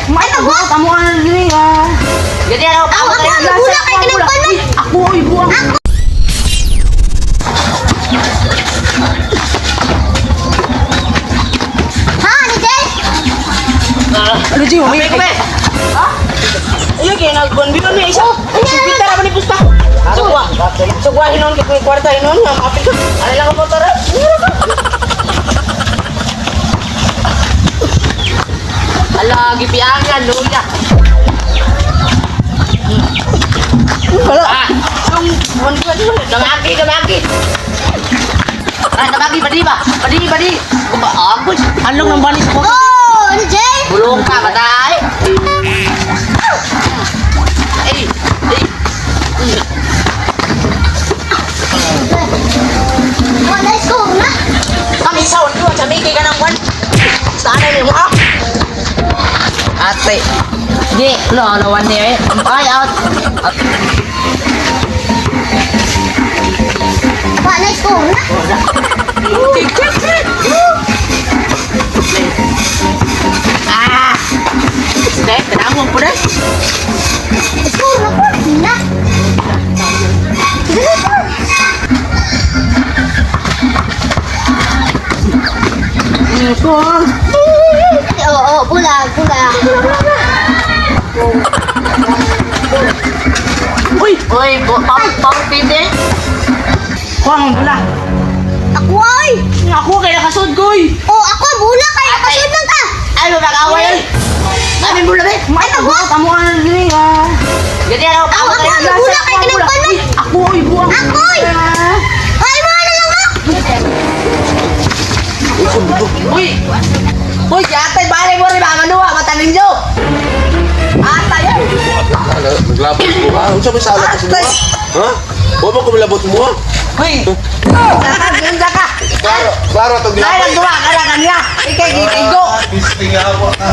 Ay, Buhat amo ang diri ah. Ganyan ako. Ako, ako, ang bula kay kanang panon. Uy, ako oy buang. Ha, ni Jay? Ano Jay, umi? Kape, kape. Ha? Ayun kay nagkuan binon ni isa. Sugita ra ba ni pusta? Sugwa. Sugwa hinon kay kuy kwarta hinon nga maapil ko. Ano lang ang motor eh? Ala, gipiangan, luya. Wala. Ah, Yung buwan buwan. Damagi, damagi. Ah, damagi, badi ba? Badi, badi. Kumba, ako. Anong nang banis ko? Oh, ni Jay? Bulong ka, patay. Ay, ay. Wala score na. Kami sa on sa miki ka ng kwan. Sana ni mo ah. Ate. Di, lo, lawan niya eh. Ay, out. Wala score na. Ah! Step, tanawang po na. Score na po. Na. Score. Oo, oh, bula, bula. Uy, Uy, pang, pang pinde. kuha ang bula. Ako ay. Ako kay nakasud ko oy. Oh, ako bula kay nakasunod ka. Ay, mapag-away ay. Amin mo labi. Ay, buhat amo ang diri ah. Ganyan ako. Ako, ako, ang bula kay kanang panon. Uy, ako oy buang. Ako, oy. Ay, mga na lang ah. Uy! Uy, si ate, bale mo rin, mga manuwa, mata ninyo. Ate, ay. Ano, naglabot mo ha? Unsa may sala ka sa mo? Ha? Wa ba ko milabot mo ha? Uy! Ganda ka! Klaro, klaro itong Dahil ang gilabot. duwa ka na kanya. Ikay, igo. Pisting ako ha.